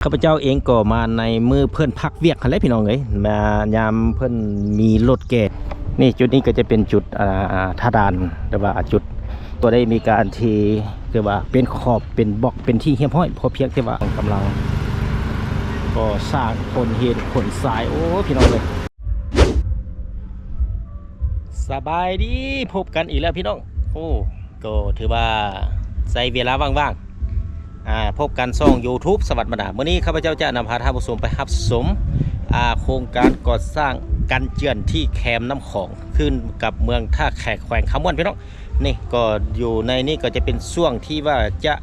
ຂ້າພະເຈົ້າເອງກໍມາໃນມື້ເພິ່ນພັກວຽກຫັ້ນແຫຼະພີ່ນ້ອງເອີຍ ມາຍາມເພິ່ນມີລົດແກ່. ນີ້ຈຸດນີ້ກໍຈະເປັນຈຸດ ອ່າ ທ່າດ່ານ ຫຼືວ່າຈຸດຕົວໄດ້ມີການທີ່ ຄືວ່າເປັນຂອບເປັນບລັອກເປັນທີ່ຮຽບຮ້ອຍ ພໍພຽງແຕ່ວ່າກຳລັງກໍ່ສ້າງຂົນຫີນຂົນຊາຍ. ໂອ້ ພີ່ນ້ອງເອີຍ ສະບາຍດີ ພົບກັນອີກແລ້ວພີ່ນ້ອງ. ໂອ້ ກໍຖືວ່າໃຊ້ເວລາວ່າງໆ ອ່າ ພົບກັນຊ່ອງ YouTube ສະຫວັດບັນດາ. ມື້ນີ້ຂ້າພະເຈົ້າຈະນຳພາທ່ານຜູ້ຊົມໄປຮັບຊົມ ອ່າ ໂຄງການກໍ່ສ້າງກັນເຈື່ອນທີ່ແຄມນ້ຳຂອງ ຂຶ້ນກັບເມືອງທ່າແຂກ ແຂວງຄຳມ່ວນ ພີ່ນ້ອງ. ນີ້ກໍຢູ່ໃນນີ້ກໍຈະເປັນຊ່ວງທີ່ວ່າຈະ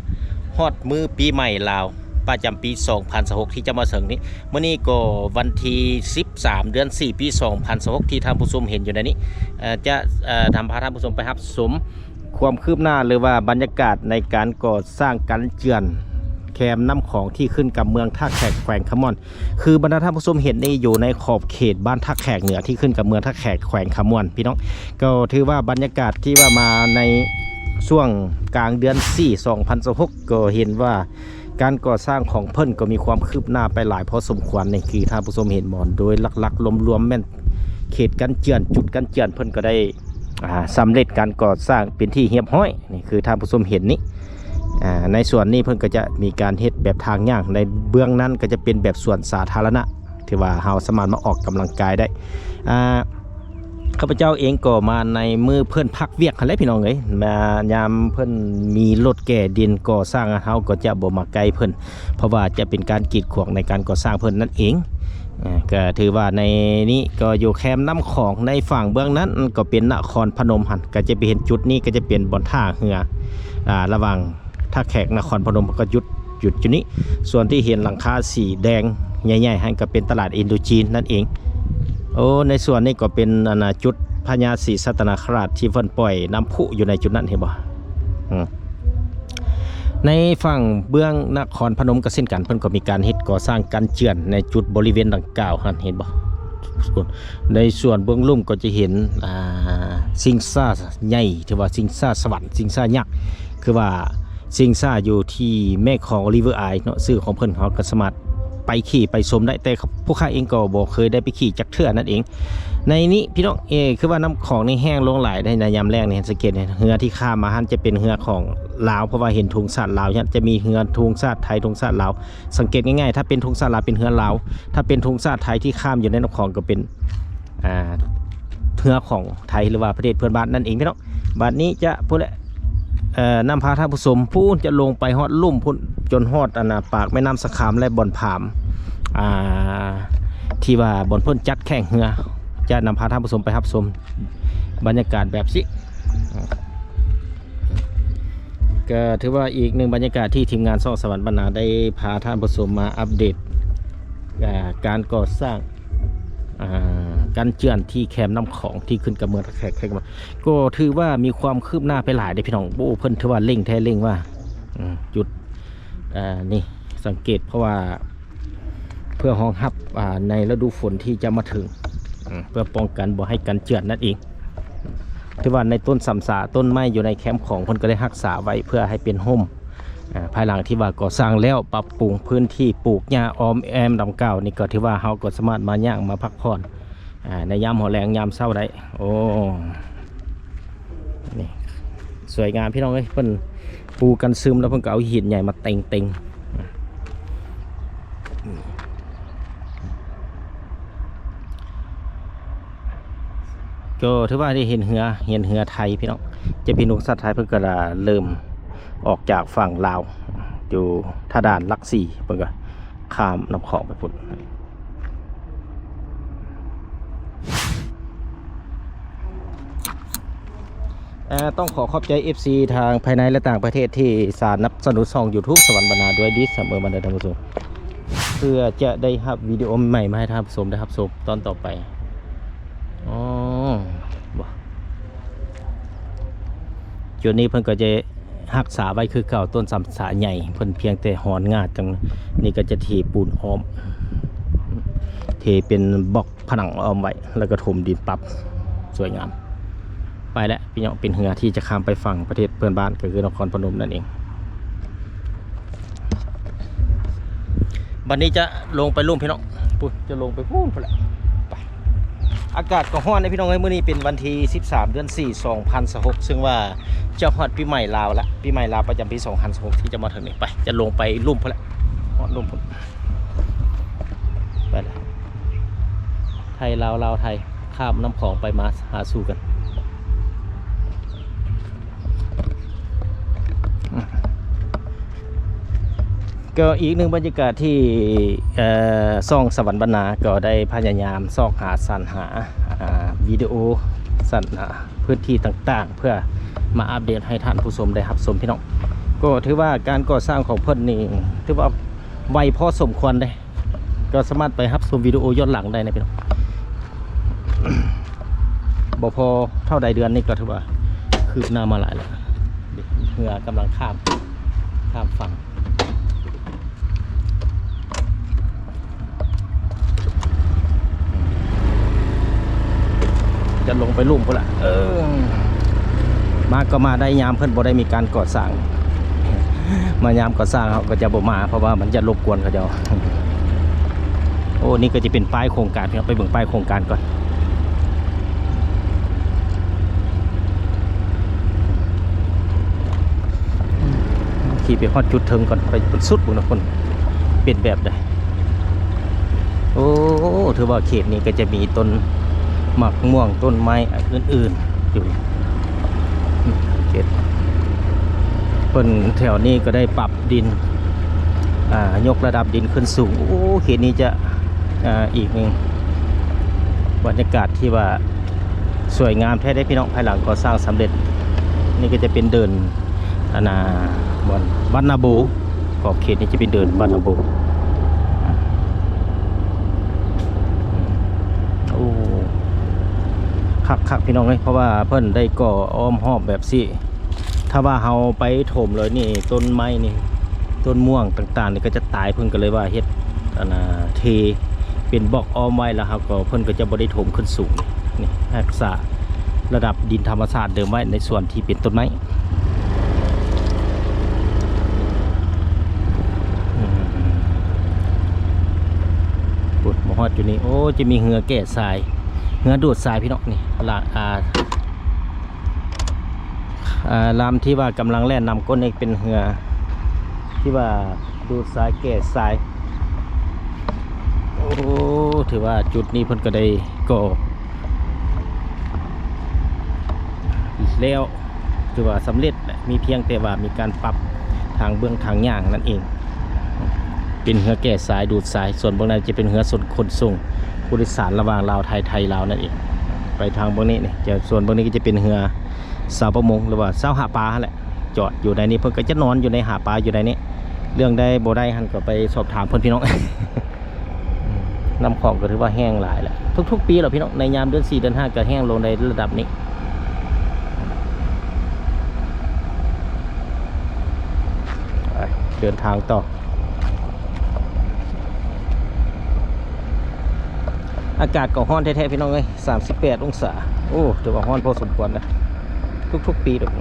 ຮອດມື້ປີໃໝ່ລາວ ປະຈຳປີສອງພັນຊາວຫົກ ທີ່ຈະມາເຖິງນີ້. ມື້ນີ້ກໍວັນທີສິບສາມ ເດືອນສີ່ ປີສອງພັນຊາວຫົກ ທີ່ທ່ານຜູ້ຊົມເຫັນຢູ່ໃນນີ້ ເອີ ຈະ ເອີ ນຳພາທ່ານຜູ້ຊົມໄປຮັບຊົມຄວາມຄືບໜ້າ ຫຼືວ່າບັນຍາກາດໃນການກໍ່ສ້າງກັນເຈື່ອນແຄມນ້ຳຂອງທີ່ຂຶ້ນກັບເມືອງທ່າແຂກ ແຂວງຄຳມ່ວນ. ຄືບັນດາທ່ານຜູ້ຊົມເຫັນນີ້ຢູ່ໃນຂອບເຂດບ້ານທ່າແຂກເໜືອ ທີ່ຂຶ້ນກັບເມືອງທ່າແຂກ ແຂວງຄຳມ່ວນ ພີ່ນ້ອງ. ກໍຖືວ່າບັນຍາກາດທີ່ວ່າມາໃນຊ່ວງກາງເດືອນສີ່ ສອງພັນຊາວຫົກ ກໍເຫັນວ່າ ການກໍ່ສ້າງຂອງເພິ່ນກໍມີຄວາມຄືບໜ້າໄປຫຼາຍພໍສົມຄວນ. ນີ້ຄືທ່ານຜູ້ຊົມເຫັນບໍ່ ໂດຍຫຼັກໆລວມໆແມ່ນເຂດກັນເຈື່ອນ ຈຸດກັນເຈື່ອນເພິ່ນກໍໄດ້ ອ່າ ສຳເລັດການກໍ່ສ້າງເປັນທີ່ຮຽບຮ້ອຍ. ນີ້ຄືທ່ານຜູ້ຊົມເຫັນນີ້ ອ່າ ໃນສ່ວນນີ້ເພິ່ນກໍຈະມີການເຮັດແບບທາງຍ່າງ ໃນເບື້ອງນັ້ນກໍຈະເປັນແບບສວນສາທາລະນະ ທີ່ວ່າເຮົາສາມາດມາອອກກຳລັງກາຍໄດ້. ອ່າ ຂ້າພະເຈົ້າເອງກໍມາໃນມື້ເພິ່ນພັກວຽກຫັ້ນແຫຼະພີ່ນ້ອງເອີຍ ມາຍາມເພິ່ນມີລົດແກ່ດິນກໍ່ສ້າງ ເຮົາກໍຈະບໍ່ມາໃກ້ເພິ່ນ ເພາະວ່າຈະເປັນການກີດຂວາງໃນການກໍ່ສ້າງເພິ່ນນັ້ນເອງ. ເອີ ກໍຖືວ່າໃນນີ້ກໍຢູ່ແຄມນ້ຳຂອງ ໃນຝັ່ງເບື້ອງນັ້ນກໍເປັນນະຄອນພະນົມຫັ້ນ ກໍຈະໄປເຫັນຈຸດນີ້ ກໍຈະເປັນບ່ອນທ່າເຮືອ ອ່າ ລະຫວ່າງ ທ່າແຂກນະຄອນພະນົມກໍຢຸດ ຢຸດຢູ່ນີ້. ສ່ວນທີ່ເຫັນຫຼັງຄາສີແດງໃຫຍ່ໆຫັ້ນກໍເປັນຕະຫຼາດອິນໂດຈີນນັ້ນເອງ. ໂອ້ ໃນສ່ວນນີ້ກໍເປັນ ອັນນ່າ ຈຸດພະຍາສີສັດຕະນາຄະລາດທີ່ເພິ່ນປ່ອຍນ້ຳພຸຢູ່ໃນຈຸດນັ້ນ ເຫັນບໍ່? ອືມ ໃນຝັ່ງເບື້ອງນະຄອນພະນົມກໍເຊັ່ນກັນ ເພິ່ນກໍມີການເຮັດກໍ່ສ້າງກັນເຈື່ອນໃນຈຸດບໍລິເວນດັ່ງກ່າວຫັ້ນ ເຫັນບໍ່? ໃນສ່ວນເບື້ອງລຸ່ມກໍຈະເຫັນ ອ່າ ຊິງຊ້າໃຫຍ່ ຖືວ່າຊິງຊ້າສະຫວັນ ຊິງຊ້າຍັກ ຄືວ່າຊິງຊ້າຢູ່ທີ່ແມ່ຂອງ River Eye ເນາະ ຊື່ຂອງເພິ່ນ ເຮົາກໍສາມາດໄປຂີ່ໄປຊົມໄດ້ ແຕ່ພວກຂ້າເອງກໍບໍ່ເຄີຍໄດ້ໄປຂີ່ຈັກເທື່ອນັ້ນເອງ. ໃນນີ້ພີ່ນ້ອງເອ ຄືວ່ານ້ຳຂອງນີ້ແຫ້ງລົງຫຼາຍໃນຍາມແລ້ງນີ້ ສັງເກດເຫັນເຮືອທີ່ຂ້າມມາຫັ້ນຈະເປັນເຮືອຂອງລາວ ເພາະວ່າເຫັນທຸງຊາດລາວ ຈະມີເຮືອທຸງຊາດໄທ ທຸງຊາດລາວ. ສັງເກດງ່າຍໆ ຖ້າເປັນທຸງຊາດລາວເປັນເຮືອລາວ ຖ້າເປັນທຸງຊາດໄທທີ່ຂ້າມຢູ່ໃນນ້ຳຂອງກໍເປັນ ອ່າ ເຮືອຂອງໄທ ຫຼືວ່າປະເທດເພື່ອນບ້ານນັ້ນເອງພີ່ນ້ອງ. ບາດນີ້ຈະພຸ້ນແຫຼະ ເອີ ນຳພາທ່ານຜູ້ຊົມພຸ້ນ ຈະລົງໄປຮອດລຸ່ມພຸ້ນ ຈົນຮອດ ອັນນ່າ ປາກແມ່ນ້ຳສະຄາມ ແລະ ບ່ອນຜາມ ອ່າ ທີ່ວ່າບ່ອນເພິ່ນຈັດແຂ່ງເຮືອ ຈະນຳພາທ່ານຜູ້ຊົມໄປຮັບຊົມບັນຍາກາດແບບນີ້. ກໍຖືວ່າອີກໜຶ່ງບັນຍາກາດທີ່ທີມງານຊ່ອງສະຫວັນບັນນາໄດ້ພາທ່ານຜູ້ຊົມມາອັບເດດ ອ່າ ການກໍ່ສ້າງ ອ່າ ກັນເຈື່ອນທີ່ແຄມນ້ຳຂອງທີ່ຂຶ້ນກັບເມືອງທ່າແຂກ ກໍຖືວ່າມີຄວາມຄືບໜ້າໄປຫຼາຍເດ້ພີ່ນ້ອງ. ໂອ້ ເພິ່ນຖືວ່າເລັ່ງແທ້ເລັ່ງວ່າ ອືມ ຈຸດ ອ່າ ນີ້ສັງເກດ ເພາະວ່າເພື່ອຮອງຮັບ ອ່າ ໃນລະດູຝົນທີ່ຈະມາເຖິງ ອືມ ເພື່ອປ້ອງກັນບໍ່ໃຫ້ກັນເຈື່ອນນັ້ນເອງ. ຖືວ່າໃນຕົ້ນສຳສາ ຕົ້ນໄມ້ຢູ່ໃນແຄມຂອງ ເພິ່ນກໍໄດ້ຮັກສາໄວ້ເພື່ອໃຫ້ເປັນຮົ່ມ ອ່າ ພາຍຫຼັງທີ່ວ່າກໍ່ສ້າງແລ້ວ ປັບປຸງພື້ນທີ່ປູກຫຍ້າອ້ອມແອ້ມດັ່ງກ່າວນີ້ ກໍຖືວ່າເຮົາກໍສາມາດມາຍ່າງມາພັກຜ່ອນ ອ່າ ໃນຍາມຫົວແລງຍາມເຊົ້າໄດ້. ໂອ້ ນີ້ສວຍງາມພີ່ນ້ອງເອີຍ ເພິ່ນປູກັນຊຶມ ແລ້ວເພິ່ນກໍເອົາຫີນໃຫຍ່ມາເຕັງໆ. ກໍຖືວ່າໄດ້ເຫັນເຮືອ ເຫັນເຮືອໄທພີ່ນ້ອງ ຈະເປັນທຸງຊາດໄທ ເພິ່ນກໍເລີ່ມອອກຈາກຝັ່ງລາວ ຢູ່ທ່າດ່ານຫຼັກສີ່ ເພິ່ນກໍຂ້າມນ້ຳຂອງໄປພຸ້ນ. ເອີ ຕ້ອງຂໍຂອບໃຈ ເອັຟຊີ ທາງພາຍໃນ ແລະ ຕ່າງປະເທດທີ່ສະໜັບສະໜູນຊ່ອງ YouTube ສະຫວັນບັນນາດ້ວຍດີສະເໝີບັນດາທ່ານຜູ້ຊົມ ເພື່ອຈະໄດ້ຮັບວິດີໂອໃໝ່ມາໃຫ້ທ່ານຜູ້ຊົມໄດ້ຮັບຊົມຕອນຕໍ່ໄປ. ອໍ ບໍ່ ຈຸດນີ້ເພິ່ນກໍຈະຮັກສາໄວ້ຄືເກົ່າ ຕົ້ນສຳສາໃຫຍ່ ເພິ່ນພຽງແຕ່ຫອນງ່າຈັ່ງ ນີ້ກໍຈະເທປູນອ້ອມ ເທເປັນບລັອກ ຜະໜັງອ້ອມໄວ້ ແລ້ວກໍຖົມດິນປັບ ສວຍງາມ. ໄປແລ້ວພີ່ນ້ອງ ເປັນເຮືອທີ່ຈະຂ້າມໄປຝັ່ງປະເທດເພື່ອນບ້ານ ກໍຄືນະຄອນພະນົມນັ້ນເອງ. ບັດນີ້ຈະລົງໄປລຸ່ມພີ່ນ້ອງ ພຸ້ນ ຈະລົງໄປພຸ້ນພຸ້ນແຫຼະ ໄປ. ອາກາດກໍຮ້ອນເດ້ພີ່ນ້ອງເອີຍ ມື້ນີ້ເປັນວັນທີສິບສາມ ເດືອນສີ່ ສອງພັນຊາວຫົກ ເຊິ່ງວ່າຈະຮອດປີໃໝ່ລາວລະ ປີໃໝ່ລາວປະຈຳປີສອງພັນຊາວຫົກ ທີ່ຈະມາເຖິງນີ້. ໄປ ຈະລົງໄປລຸ່ມພຸ້ນແຫຼະ ຮອດລຸ່ມພຸ້ນ ໄປລະ ໄທລາວ ລາວໄທ ຂ້າມນ້ຳຂອງໄປມາຫາສູ່ກັນ. ກໍອີກໜຶ່ງບັນຍາກາດທີ່ ເອີ ຊ່ອງສະຫວັນບັນນາກໍໄດ້ພະຍາຍາມຊອກຫາສັນຫາ ອາ ວິດີໂອ ສັນຫາພື້ນທີ່ຕ່າງໆ ເພື່ອມາອັບເດດໃຫ້ທ່ານຜູ້ຊົມໄດ້ຮັບຊົມພີ່ນ້ອງ. ກໍຖືວ່າການກໍ່ສ້າງຂອງເພິ່ນນີ້ຖືວ່າໄວພໍສົມຄວນເດ້. ກໍສາມາດໄປຮັບຊົມວິດີໂອຍ້ອນຫຼັງໄດ້ນະພີ່ນ້ອງ ບໍ່ພໍເທົ່າໃດເດືອນນີ້ກໍຖືວ່າຄືບໜ້າມາຫຼາຍແລ້ວ. ເຮືອກຳລັງຂ້າມ ຂ້າມຝັ່ງ ຈະລົງໄປລຸ່ມພຸ້ນລະ ເອີ ມາກໍມາໄດ້ຍາມເພິ່ນບໍ່ໄດ້ມີການກໍ່ສ້າງ ມາຍາມກໍ່ສ້າງເຮົາກໍຈະບໍ່ມາ ເພາະວ່າມັນຈະລົບກວນເຂົາເຈົ້າ. ໂອ້ ນີ້ກໍຈະເປັນປ້າຍໂຄງການ ພີ່ນ້ອງ ໄປເບິ່ງປ້າຍໂຄງການກ່ອນ. ຂີ່ໄປຮອດຈຸດເທິງກ່ອນ ໄປຈົນສຸດພຸ້ນນະ ເພິ່ນເປັນແບບໃດ. ໂອ້ ຖືວ່າເຂດນີ້ກໍຈະມີຕົ້ນໝາກມ່ວງ ຕົ້ນໄມ້ອື່ນໆຢູ່ ເຂດເພິ່ນແຖວນີ້ກໍໄດ້ປັບດິນ ອາ ຍົກລະດັບດິນຂຶ້ນສູງ. ໂອ້ ເຂດນີ້ຈະ ອາ ອີກໜຶ່ງບັນຍາກາດທີ່ວ່າສວຍງາມແທ້ເດ້ພີ່ນ້ອງ ພາຍຫຼັງກໍ່ສ້າງສຳເລັດ. ນີ້ກໍຈະເປັນເດີ່ນ ອັນນ່າ ບ່ອນວັດນາໂບ ຂອບເຂດນີ້ຈະເປັນເດີ່ນວັດນາໂບ. ໂອ້ ຄັກໆ ພີ່ນ້ອງເອີຍ ເພາະວ່າເພິ່ນໄດ້ກໍ່ອ້ອມຮອບແບບຊີ້. ຖ້າວ່າເຮົາໄປຖົມເລີຍນີ້ ຕົ້ນໄມ້ນີ້ ຕົ້ນມ່ວງຕ່າງໆນີ້ກໍຈະຕາຍ ເພິ່ນກໍເລີຍວ່າເຮັດ ອັນນ່າ ເທເປັນບລັອກອ້ອມໄວ້ ແລ້ວເຮົາກໍ ເພິ່ນກໍຈະບໍ່ໄດ້ຖົມຂຶ້ນສູງ. ນີ້ ຮັກສາລະດັບດິນທຳມະຊາດເດີມໄວ້ໃນສ່ວນທີ່ເປັນຕົ້ນໄມ້. ອືມ ປຸດມາຮອດຢູ່ນີ້ ໂອ້ ຈະມີເຮືອແກ່ຊາຍ ເຮືອດູດຊາຍ ພີ່ນ້ອງ. ນີ້ລະ ອ່າ ອາ ລຳທີ່ວ່າກຳລັງແລ່ນນຳກົ້ນນີ້ເປັນເຮືອທີ່ວ່າດູດຊາຍແກ່ຊາຍ. ໂອ້ ຖືວ່າຈຸດນີ້ເພິ່ນກໍໄດ້ກໍ່ແລ້ວ ຖືວ່າສຳເລັດແຫຼະ ມີພຽງແຕ່ວ່າມີການປັບທາງເບື້ອງທາງຍ່າງນັ້ນເອງ. ເປັນເຮືອແກ່ຊາຍ ດູດຊາຍ ສ່ວນເບື້ອງນັ້ນຈະເປັນເຮືອຂົນສົ່ງຜູ້ໂດຍສານລະຫວ່າງລາວໄທ ໄທລາວນັ້ນເອງ. ໄປທາງເບື້ອງນີ້ນີ້ ຈະ ສ່ວນເບື້ອງນີ້ກໍຈະເປັນເຮືອຊາວປະມົງ ຫຼືວ່າຊາວຫາປາຫັ້ນແຫຼະ ຈອດຢູ່ໃນນີ້ ເພິ່ນກໍຈະນອນຢູ່ໃນ ຫາປາຢູ່ໃນນີ້. ເລື່ອງໄດ້ບໍ່ໄດ້ຫັ້ນກໍໄປສອບຖາມເພິ່ນ ພີ່ນ້ອງ. ນ້ຳຂອງກໍຖືວ່າແຫ້ງຫຼາຍແລ້ວ ທຸກໆປີແລ້ວ ພີ່ນ້ອງ ໃນຍາມເດືອນສີ່ ເດືອນຫ້າ ກໍແຫ້ງລົງໃນລະດັບນີ້. ໄປ ເດີນທາງຕໍ່. ອາກາດກໍຮ້ອນແທ້ໆ ພີ່ນ້ອງເອີຍ ສາມສິບແປດອົງສາ. ໂອ້ ຖືວ່າຮ້ອນພໍສົມຄວນນະ ທຸກໆປີດອກ. ອ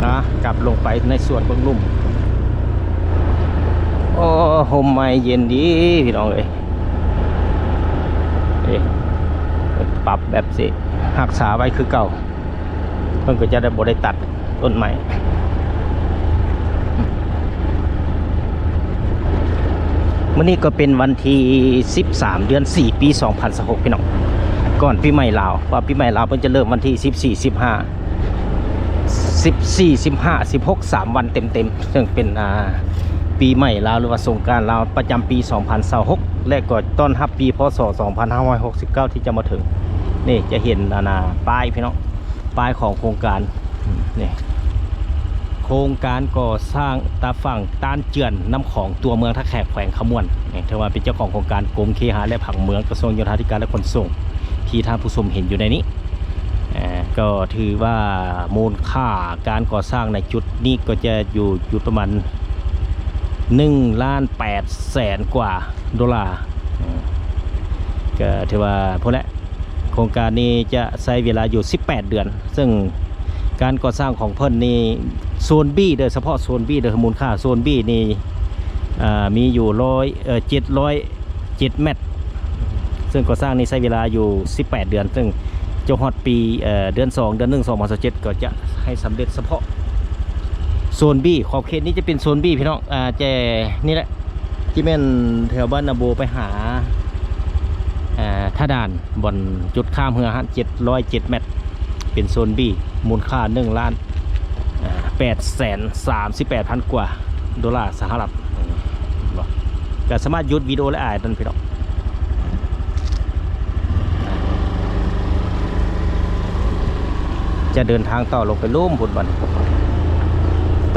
່ະ ກັບລົງໄປໃນສວນເບິ່ງລຸ່ມ. ໂອ້ ຮົ່ມໄມ້ເຢັນດີ ພີ່ນ້ອງເອີຍ. ເອີ ປັບແບບຊິຮັກສາໄວ້ຄືເກົ່າ. ເພິ່ນກໍຈະໄດ້ບໍ່ໄດ້ຕັດຕົ້ນໄມ້. ມື້ນີ້ກໍເປັນວັນທີສິບສາມ ເດືອນສີ່ ປີສອງພັນຊາວຫົກ ພີ່ນ້ອງ ກ່ອນປີໃໝ່ລາວ ເພາະວ່າປີໃໝ່ລາວເພິ່ນຈະເລີ່ມວັນທີສິບສີ່ ສິບຫ້າ ສິບສີ່ ສິບຫ້າ ສິບຫົກ ສາມວັນເຕັມໆ ເຊິ່ງເປັນ ອ່າ ປີໃໝ່ລາວ ຫຼືວ່າສົງການລາວປະຈຳປີສອງພັນຊາວຫົກ ແລະ ກໍຕ້ອນຮັບປີ ພ.ສ. ສອງພັນຫ້າຮ້ອຍຫົກສິບເກົ້າ ທີ່ຈະມາເຖິງ. ນີ້ຈະເຫັນ ອັນນ່າ ປ້າຍ ພີ່ນ້ອງ ປ້າຍຂອງໂຄງການ ນີ້ ໂຄງການກໍ່ສ້າງຕາຝັ່ງຕ້ານເຈື່ອນນ້ຳຂອງຕົວເມືອງທ່າແຂກ ແຂວງຄຳມ່ວນ. ນີ້ຖືວ່າເປັນເຈົ້າຂອງໂຄງການ ກົມເຄຫະ ແລະ ຜັງເມືອງ ກະຊວງໂຍທາທິການ ແລະ ຂົນສົ່ງ ທີ່ທ່ານຜູ້ຊົມເຫັນຢູ່ໃນນີ້. ເອີ ກໍຖືວ່າມູນຄ່າການກໍ່ສ້າງໃນຈຸດນີ້ກໍຈະຢູ່ຈຸດປະມານໜຶ່ງລ້ານແປດແສນກວ່າໂດລາ. ອືມ ກໍຖືວ່າພຸ້ນແຫຼະ ໂຄງການນີ້ຈະໃຊ້ເວລາຢູ່ສິບແປດເດືອນ ເຊິ່ງການກໍ່ສ້າງຂອງເພິ່ນນີ້ ໂຊນ B ເດີ້ ສະເພາະໂຊນ B ເດີ້ ມູນຄ່າໂຊນ B ນີ້ ອ່າ ມີຢູ່ຮ້ອຍ ເອີ ເຈັດຮ້ອຍເຈັດແມັດ ເຊິ່ງກໍ່ສ້າງນີ້ໃຊ້ເວລາຢູ່ສິບແປດເດືອນ ເຊິ່ງຈະຮອດປີ ເອີ ເດືອນສອງ ເດືອນໜຶ່ງ ສອງພັນຊາວເຈັດ ກໍຈະໃຫ້ສຳເລັດສະເພາະໂຊນ B. ຂອບເຂດນີ້ຈະເປັນໂຊນ B ພີ່ນ້ອງ ອ່າ ແຈນີ້ແຫຼະ ທີ່ແມ່ນແຖວບ້ານນາໂບໄປຫາ ອ່າ ທ່າດານ ບ່ອນຈຸດຂ້າມເຮືອຫັ້ນ ເຈັດຮ້ອຍເຈັດແມັດ ເປັນໂຊນ B ມູນຄ່າໜຶ່ງລ້ານ ອ່າ ແປດແສນສາມສິບແປດພັນກວ່າໂດລາສະຫະລັດ. ເຫັນບໍ່? ກໍສາມາດຢຸດວິດີໂອໄດ້ ອ້າຍນັ້ນພີ່ນ້ອງ ຈະເດີນທາງຕໍ່ລົງໄປລຸ່ມພຸ້ນບັດນີ້.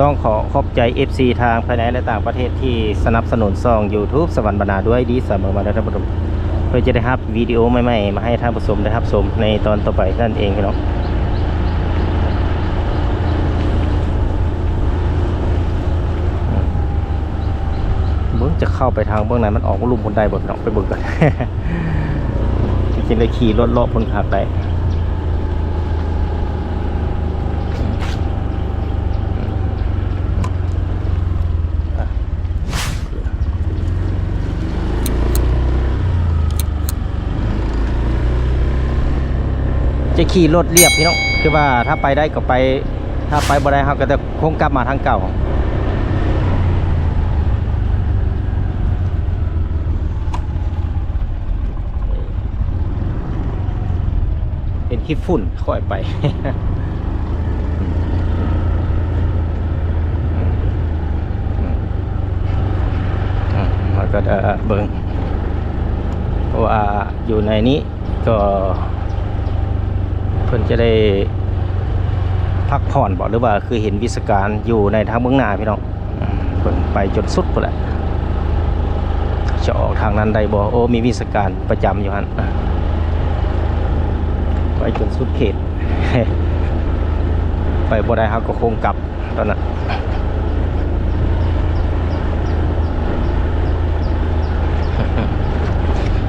ຕ້ອງຂໍຂອບໃຈ ເອັຟຊີ ທາງພາຍໃນ ແລະ ຕ່າງປະເທດທີ່ສະໜັບສະໜູນຊ່ອງ YouTube ສະຫວັນບັນນາດ້ວຍດີສະເໝີມາເດີທ່ານຜູ້ຊົມ ເພື່ອຈະໄດ້ຮັບ ວິດີໂອໃໝ່ໆ ມາໃຫ້ທ່ານຜູ້ຊົມໄດ້ຮັບຊົມໃນຕອນຕໍ່ໄປນັ້ນເອງພີ່ນ້ອງ. ເບິ່ງຈະເຂົ້າໄປທາງເບື້ອງໃນ ມັນອອກລຸ່ມພຸ້ນໄດ້ບໍ່ພີ່ນ້ອງ ໄປເບິ່ງກ່ອນ. ຈິງໄດ້ຂີ່ລົດເລາະພຸ້ນຄັກໄດ້. ຈະຂີ່ລົດລຽບພີ່ນ້ອງ ຄືວ່າຖ້າໄປໄດ້ກໍໄປ ຖ້າໄປບໍ່ໄດ້ເຮົາກໍຈະຄົງກັບມາທາງເກົ່າ. ເປັນຂີ້ຝຸ່ນຄ່ອຍໄປ ແລ້ວກໍເບິ່ງ ເພາະວ່າຢູ່ໃນນີ້ກໍເພິ່ນຈະໄດ້ພັກຜ່ອນບໍ ຫຼືວ່າຄືເຫັນວິຊາການຢູ່ໃນທາງເບື້ອງໜ້າພີ່ນ້ອງ. ເບິ່ງໄປຈົນສຸດພຸ້ນແຫຼະ ຈະອອກທາງນັ້ນໄດ້ບໍ່? ໂອ້ ມີວິຊາການປະຈຳຢູ່ຫັ້ນ ໄປຈົນສຸດເຂດ ໄປບໍ່ໄດ້ເຮົາກໍຄົງກັບຕອນນັ້ນ.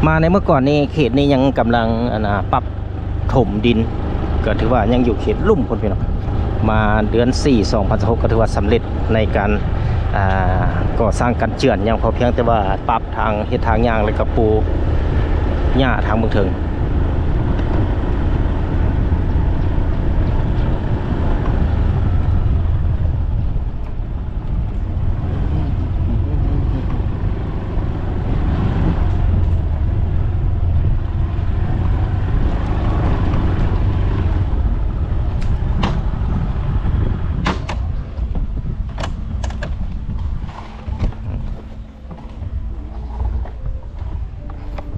ມາໃນເມື່ອກ່ອນນີ້ ເຂດນີ້ຍັງກຳລັງ ອັນນ່າ ປັບ ຖົມດິນ ກໍຖືວ່າຍັງຢູ່ເຂດລຸ່ມພຸ້ນພີ່ນ້ອງ. ມາເດືອນສີ່ ສອງພັນຊາວຫົກ ກໍຖືວ່າສຳເລັດໃນການ ອ່າ ກໍ່ສ້າງກັນເຈື່ອນ ຍັງພໍພຽງແຕ່ວ່າປັບທາງ ເຮັດທາງຍ່າງ ແລ້ວກໍປູຫຍ້າທາງເບື້ອງເທິງ.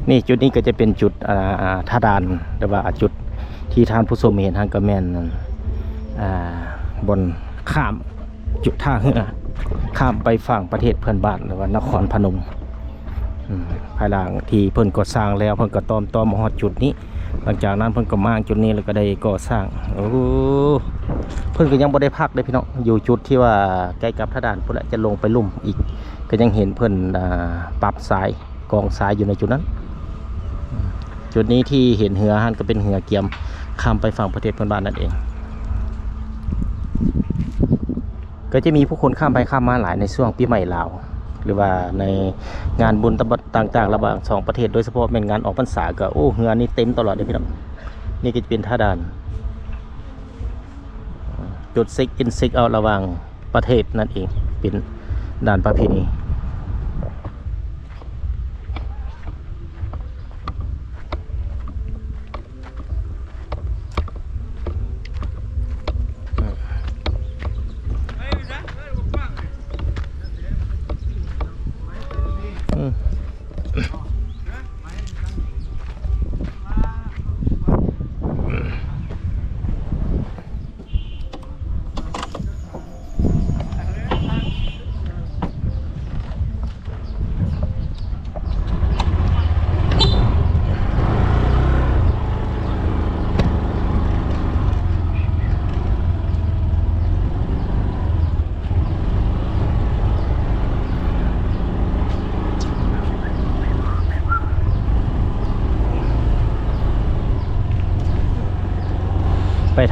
ນີ້ ຈຸດນີ້ກໍຈະເປັນຈຸດ ອ່າ ທ່າດ່ານ ຫຼືວ່າຈຸດທີ່ທ່ານຜູ້ຊົມເຫັນຫັ້ນ ກໍແມ່ນ ອ່າ ບ່ອນຂ້າມ ຈຸດທ່າເຮືອ ຂ້າມໄປຝັ່ງປະເທດເພື່ອນບ້ານ ຫຼືວ່ານະຄອນພະນົມ. ອືມ ພາຍຫຼັງທີ່ເພິ່ນກໍ່ສ້າງແລ້ວ ເພິ່ນກໍຕ້ອມໆ ມາຮອດຈຸດນີ້. ຫຼັງຈາກນັ້ນເພິ່ນກໍມ້າງຈຸດນີ້ ແລ້ວກໍໄດ້ກໍ່ສ້າງ. ໂອ້ ເພິ່ນກໍຍັງບໍ່ໄດ້ພັກເດ້ພີ່ນ້ອງ ຢູ່ຈຸດທີ່ວ່າໃກ້ກັບທ່າດ່ານພຸ້ນແຫຼະ ຈະລົງໄປລຸ່ມອີກ ກໍຍັງເຫັນເພິ່ນ ອ່າ ປັບຊາຍ ກອງຊາຍຢູ່ໃນຈຸດນັ້ນ. ຈຸດນີ້ທີ່ເຫັນເຮືອຫັ້ນ ກໍເປັນເຮືອກຽມຂ້າມໄປຝັ່ງປະເທດເພື່ອນບ້ານນັ້ນເອງ. ກໍຈະມີຜູ້ຄົນຂ້າມໄປຂ້າມມາຫຼາຍໃນຊ່ວງປີໃໝ່ລາວ ຫຼືວ່າໃນງານບຸນຕ່າງໆ ລະຫວ່າງສອງປະເທດ ໂດຍສະເພາະແມ່ນງານອອກພັນສາ ກໍ ໂອ້ ເຮືອນີ້ເຕັມຕະຫຼອດເດ້ພີ່ນ້ອງ. ນີ້ກໍຈະເປັນທ່າດ່ານ ຈຸດເຊັກອິນເຊັກເອົາລະຫວ່າງປະເທດນັ້ນເອງ ເປັນດ່ານປະເພນີ.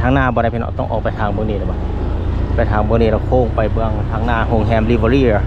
ທາງໜ້າບໍ່ໄດ້ພີ່ນ້ອງ ຕ້ອງອອກໄປທາງເບື້ອງນີ້ແລ້ວ ໄປທາງເບື້ອງນີ້ແລ້ວໂຄ້ງໄປເບື້ອງທາງໜ້າໂຮງແຮມ Riviera.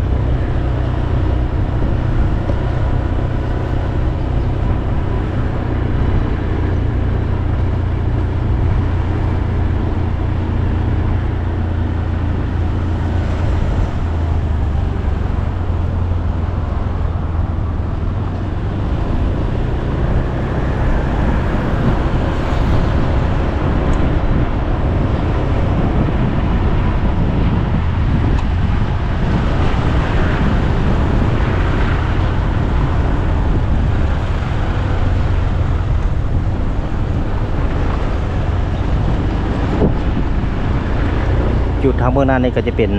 ຈຸດທາງເບື້ອງໜ້ານີ້ກໍຈະເປັນ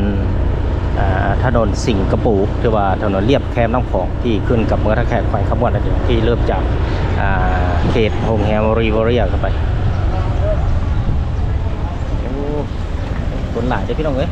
ອ່າ ຖະໜົນສິງກະໂປ ຫຼືວ່າຖະໜົນລຽບແຄມນ້ຳຂອງ ທີ່ຂຶ້ນກັບເມືອງທ່າແຂກ ແຂວງຄຳມ່ວນນັ້ນເອງ ທີ່ເລີ່ມຈາກ ອ່າ ເຂດໂຮງແຮມ Riviera ເຂົ້າໄປ. ໂອ້ ຄົນຫຼາຍເດ້ພີ່ນ້ອງເອີຍ.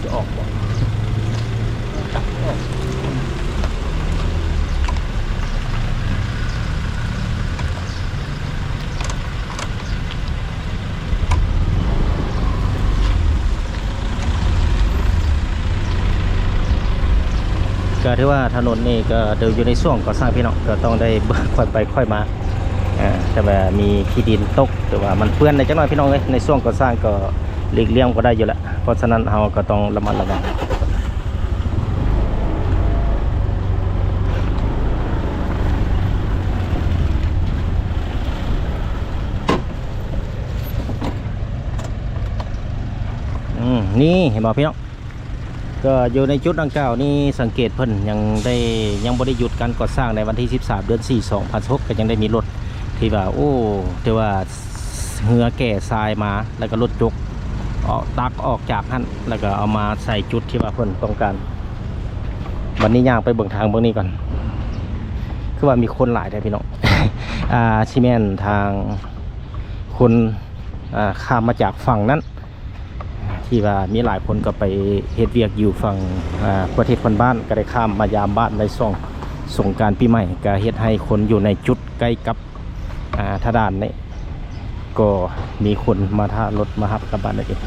ຈະອອກບໍ່? ກໍຖືວ່າຖະໜົນນີ້ກໍເດີຢູ່ໃນຊ່ວງກໍ່ສ້າງພີ່ນ້ອງ ກໍຕ້ອງໄດ້ເບິ່ງຄ່ອຍໄປຄ່ອຍມາ ເອີ ແຕ່ວ່າມີຂີ້ດິນຕົກ ຫຼືວ່າມັນເປື້ອນແດ່ຈັກໜ້ອຍພີ່ນ້ອງເອີຍ ໃນຊ່ວງກໍ່ສ້າງກໍຫຼີກລ່ຽງບໍ່ໄດ້ຢູ່ແລ້ວ ເພາະສະນັ້ນເຮົາກໍຕ້ອງລະມັດລະວັງ. ອືມ ນີ້ເຫັນບໍ່ພີ່ນ້ອງ? ກໍຢູ່ໃນຈຸດດັ່ງກ່າວນີ້ ສັງເກດເພິ່ນຍັງໄດ້ ຍັງບໍ່ໄດ້ຢຸດການກໍ່ສ້າງ ໃນວັນທີສິບສາມ ເດືອນສີ່ ສອງພັນສິບຫົກ ກໍຍັງໄດ້ມີລົດທີ່ວ່າ ໂອ້ ຖືວ່າເຮືອແກ່ຊາຍມາ ແລ້ວກໍລົດຈົກເອົາ ຕັກອອກຈາກຫັ້ນ ແລ້ວກໍເອົາມາໃສ່ຈຸດທີ່ວ່າເພິ່ນຕ້ອງການ. ບັດນີ້ຍ່າງໄປເບິ່ງທາງເບື້ອງນີ້ກ່ອນ ຄືວ່າມີຄົນຫຼາຍແທ້ພີ່ນ້ອງ ອ່າ ຊິແມ່ນທາງຄົນ ອ່າ ຂ້າມມາຈາກຝັ່ງນັ້ນ ທີ່ວ່າມີຫຼາຍຄົນກໍໄປເຮັດວຽກຢູ່ຝັ່ງ ອ່າ ປະເທດເພື່ອນບ້ານ ກໍໄດ້ຂ້າມມາຢາມບ້ານໃນຊ່ວງສົງການປີໃໝ່ ກໍເຮັດໃຫ້ຄົນຢູ່ໃນຈຸດໃກ້ກັບ ອ່າ ທ່າດ່ານນີ້ ກໍມີຄົນມາຖ້າລົດມາຮັບກັບບ້ານນັ້ນເອງ.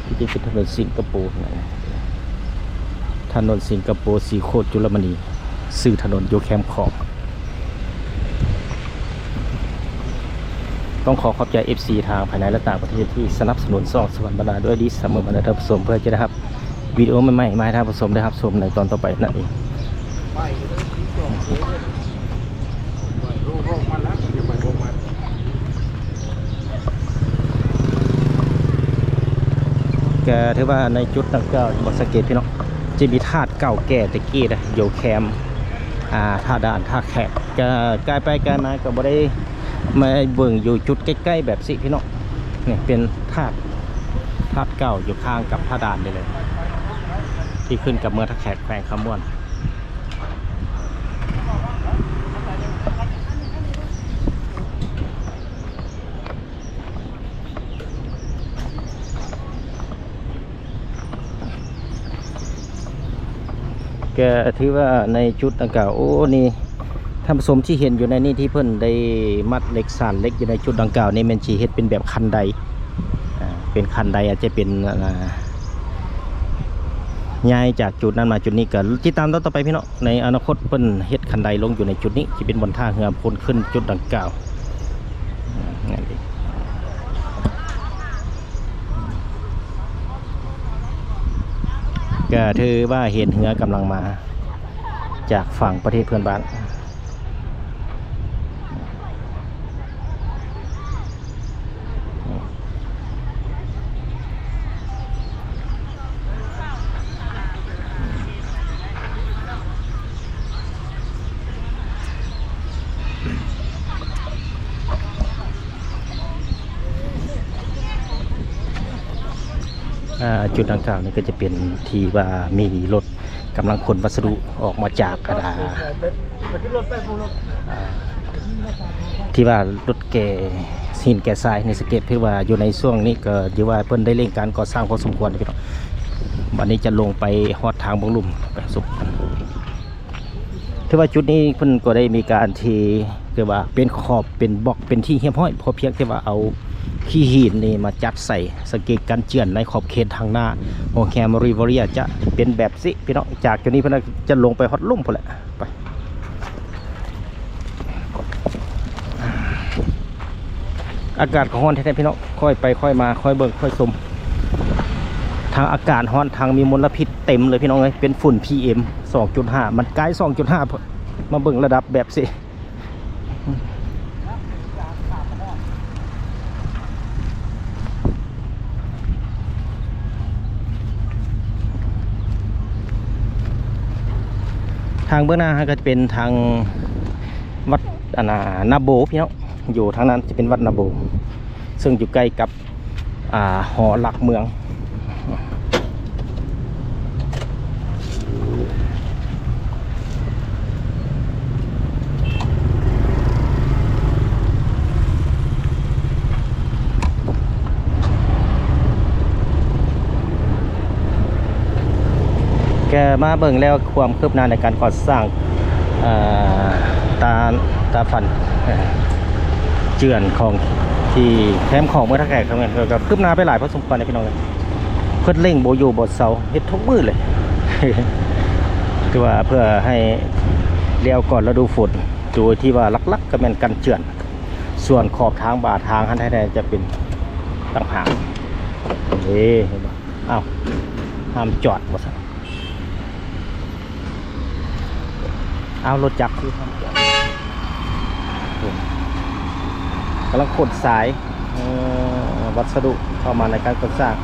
ທີ່ຈະເປັນຖະໜົນສິງກະໂປ ຖະໜົນສິງກະໂປ ສີໂຄດ ຈຸລະມະນີ ຊື່ຖະໜົນຢູ່ແຄມຂອງ. ຕ້ອງຂໍຂອບໃຈ ເອັຟຊີ ທາງພາຍໃນ ແລະ ຕ່າງປະເທດ ທີ່ສະໜັບສະໜູນຊ່ອງສະຫວັນບັນດາ ດ້ວຍດີສະເໝີມາເດີທ່ານຜູ້ຊົມ ເພື່ອຈະໄດ້ຮັບວິດີໂອໃໝ່ໆ ມາໃຫ້ທ່ານຜູ້ຊົມໄດ້ຮັບຊົມໃນຕອນຕໍ່ໄປນັ້ນເອງ. ກໍຖືວ່າໃນຈຸດດັ່ງກ່າວ ບໍ່ສັງເກດພີ່ນ້ອງ ຈະມີທາດເກົ່າແກ່ແຕ່ກີ້ນະ ຢູ່ແຄມ ອ່າ ທ່າດ່ານ ທ່າແຂກ ກໍກາຍໄປກາຍມາກໍບໍ່ໄດ້ມາເບິ່ງຢູ່ຈຸດໃກ້ໆແບບຊີ້ພີ່ນ້ອງ. ນີ້ເປັນທາດ ທາດເກົ່າຢູ່ຂ້າງກັບທ່າດ່ານນີ້ເລີຍ ທີ່ຂຶ້ນກັບເມືອງທ່າແຂກ ແຂວງຄຳມ່ວນ. ກໍຖືວ່າໃນຈຸດດັ່ງກ່າວ ໂອ້ ນີ້ ທ່ານຜູ້ຊົມທີ່ເຫັນຢູ່ໃນນີ້ ທີ່ເພິ່ນໄດ້ມັດເຫຼັກສານເຫຼັກຢູ່ໃນຈຸດດັ່ງກ່າວນີ້ ແມ່ນຊິເຮັດເປັນແບບຄັນໄດ ອ່າ ເປັນຄັນໄດ ອາດຈະເປັນ ອ່າ ຍ້າຍຈາກຈຸດນັ້ນມາຈຸດນີ້ ກໍຕິດຕາມຕອນຕໍ່ໄປພີ່ນ້ອງ. ໃນອະນາຄົດເພິ່ນເຮັດຄັນໄດລົງຢູ່ໃນຈຸດນີ້ ທີ່ເປັນບ່ອນທ່າເຮືອຄົນຂຶ້ນຈຸດດັ່ງກ່າວ. ກໍຖືວ່າເຫັນເຮືອກຳລັງມາຈາກຝັ່ງປະເທດເພື່ອນບ້ານ. ເ ອ່າ ຈຸດດັ່ງກ່າວນີ້ກໍຈະເປັນທີ່ວ່າມີລົດກຳລັງຂົນວັດສະດຸອອກມາຈາກ ອ່າ ອ່າ ທີ່ວ່າລົດແກ່ຫີນແກ່ຊາຍໃນສະເກັດ ຖືວ່າຢູ່ໃນຊ່ວງນີ້ກໍຖືວ່າເພິ່ນໄດ້ເລັ່ງການກໍ່ສ້າງພໍສົມຄວນພີ່ນ້ອງ. ບັດນີ້ຈະລົງໄປຮອດທາງເບື້ອງລຸ່ມໄປສຸດ. ຖືວ່າຈຸດນີ້ເພິ່ນກໍໄດ້ມີການທີ່ ຄືວ່າເປັນຂອບເປັນບລັອກເປັນທີ່ຮຽບຮ້ອຍ ພໍພຽງແຕ່ວ່າເອົາຂີ້ຫີນນີ້ມາຈັດໃສ່ ສັງເກດການເຈື່ອນໃນຂອບເຂດທາງໜ້າໂຮງແຮມ Riviera ຈະເປັນແບບຊີ້ພີ່ນ້ອງ. ຈາກຈຸດນີ້ເພິ່ນຈະລົງໄປຮອດລຸ່ມພຸ້ນແຫຼະ. ໄປ ອາກາດກໍຮ້ອນແທ້ໆ ພີ່ນ້ອງ. ຄ່ອຍໄປຄ່ອຍມາ ຄ່ອຍເບິ່ງຄ່ອຍຊົມ. ທັງອາກາດຮ້ອນ ທັງມີມົນລະພິດເຕັມເລີຍພີ່ນ້ອງເອີຍ. ເປັນຝຸ່ນ ພີເອັມ ສອງຈຸດຫ້າ ມັນກາຍ ສອງຈຸດຫ້າ ມາເບິ່ງລະດັບແບບຊີ້. ທາງເບື້ອງໜ້າເຮົາກໍຈະເປັນທາງວັດ ອັນນ່າ ນາໂບ ພີ່ນ້ອງ. ຢູ່ທາງນັ້ນຈະເປັນວັດນາໂບ ເຊິ່ງຢູ່ໃກ້ກັບ ອ່າ ຫໍຫຼັກເມືອງ. ກໍມາເບິ່ງແລ້ວຄວາມຄືບໜ້າໃນການກໍ່ສ້າງ ເອີ ຕາ ຕາຝັ່ນ ເອີ ເຈື່ອນຂອງທີ່ແຄມຂອງເມືອງທ່າແຂກ ກໍຄືບໜ້າໄປຫຼາຍພໍສົມຄວນເດ້ພີ່ນ້ອງເອີຍ. ເພິ່ນເລັ່ງບໍ່ຢູ່ບໍ່ເຊົາ ເຮັດທຸກມື້ເລີຍ ຄືວ່າເພື່ອໃຫ້ແລ້ວກ່ອນລະດູຝົນ ໂດຍທີ່ວ່າຫຼັກໆກໍແມ່ນກັນເຈື່ອນ. ສ່ວນຂອບທາງບາທາງຫັ້ນແທ້ໆ ຈະເປັນຕ່າງຫາກ. ເດ້ ເຫັນບໍ່? ອ້າວ ຫ້າມຈອດວ່າຊັ້ນ. ອ້າວ ລົດຈັກຄືຫ້າມຈອດ. ກຳລັງຂົນຊາຍ ເອີ ວັດສະດຸເຂົ້າມາໃນການກໍ່ສ້າງ.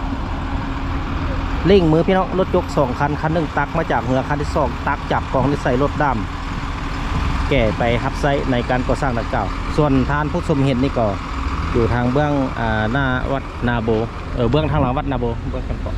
ເລັ່ງມືພີ່ນ້ອງ ລົດຈົກສອງຄັນ ຄັນໜຶ່ງຕັກມາຈາກເຮືອ ຄັນທີສອງຕັກຈາກກອງນີ້ໃສ່ລົດດຳ ແກ່ໄປຮັບໃຊ້ໃນການກໍ່ສ້າງດັ່ງກ່າວ. ສ່ວນທ່ານຜູ້ຊົມເຫັນນີ້ກໍຢູ່ທາງເບື້ອງ ອາ ໜ້າວັດນາໂບ ເອີ ເບື້ອງທາງຫຼັງວັດນາໂບ ເບື້ອງທາງຂວາ.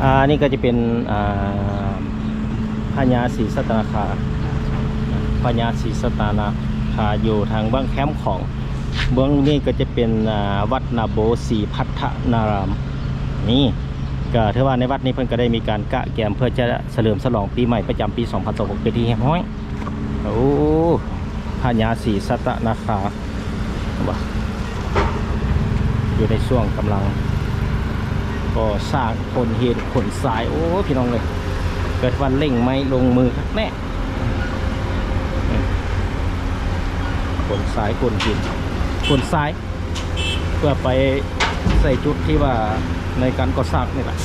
ອ່າ ນີ້ກໍຈະເປັນ ອ່າ ພະຍາສີສັດຕະນາຄາ ພະຍາສີສັດຕະນາຄາຢູ່ທາງເບື້ອງແຄມຂອງ. ເບື້ອງນີ້ກໍຈະເປັນ ອ່າ ວັດນາໂບສີພັດທະນາລາມ. ນີ້ ກໍຖືວ່າໃນວັດນີ້ເພິ່ນກໍໄດ້ມີການກະກຽມເພື່ອຈະສະເຫຼີມສະຫຼອງປີໃໝ່ປະຈຳປີສອງພັນຊາວຫົກເປັນທີ່ຮຽບຮ້ອຍ. ໂອ້ ພະຍາສີສັດຕະນາຄາ ວ່າ ຢູ່ໃນຊ່ວງກຳລັງກໍ່ສ້າງຂົນຫີນຂົນຊາຍ. ໂອ້ ພີ່ນ້ອງເອີຍ ເກີດວ່າເລັ່ງໄມ້ລົງມືຄັກແນ່. ຂົນຊາຍ ຂົນຫີນ ຂົນຊາຍ ເພື່ອໄປໃສ່ຈຸດທີ່ວ່າໃນການກໍ່ສ້າງນີ້ແຫຼະ.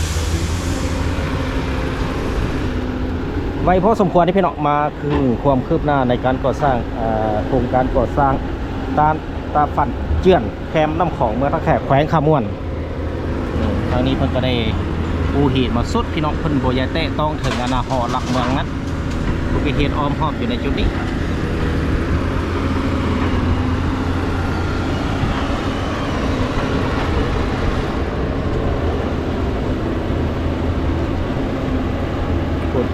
ໄວພໍສົມຄວນເດ້ພີ່ນ້ອງ. ມາເບິ່ງຄວາມຄືບໜ້າໃນການກໍ່ສ້າງ ເອີ ໂຄງການກໍ່ສ້າງຕານຕາຝັ່ນເຈື່ອນແຄມນ້ຳຂອງເມືອງທ່າແຂກ ແຂວງຄຳມ່ວນ. ທາງນີ້ເພິ່ນກໍໄດ້ປູຫີນມາສຸດພີ່ນ້ອງ ເພິ່ນບໍ່ຢາກແຕະຕ້ອງເຖິງອັນນ່າຫໍຫຼັກເມືອງນັ້ນ. ເພິ່ນກໍເຮັດອ້ອມຮອບຢູ່ໃນຈຸດນີ້. ພຸ້ນ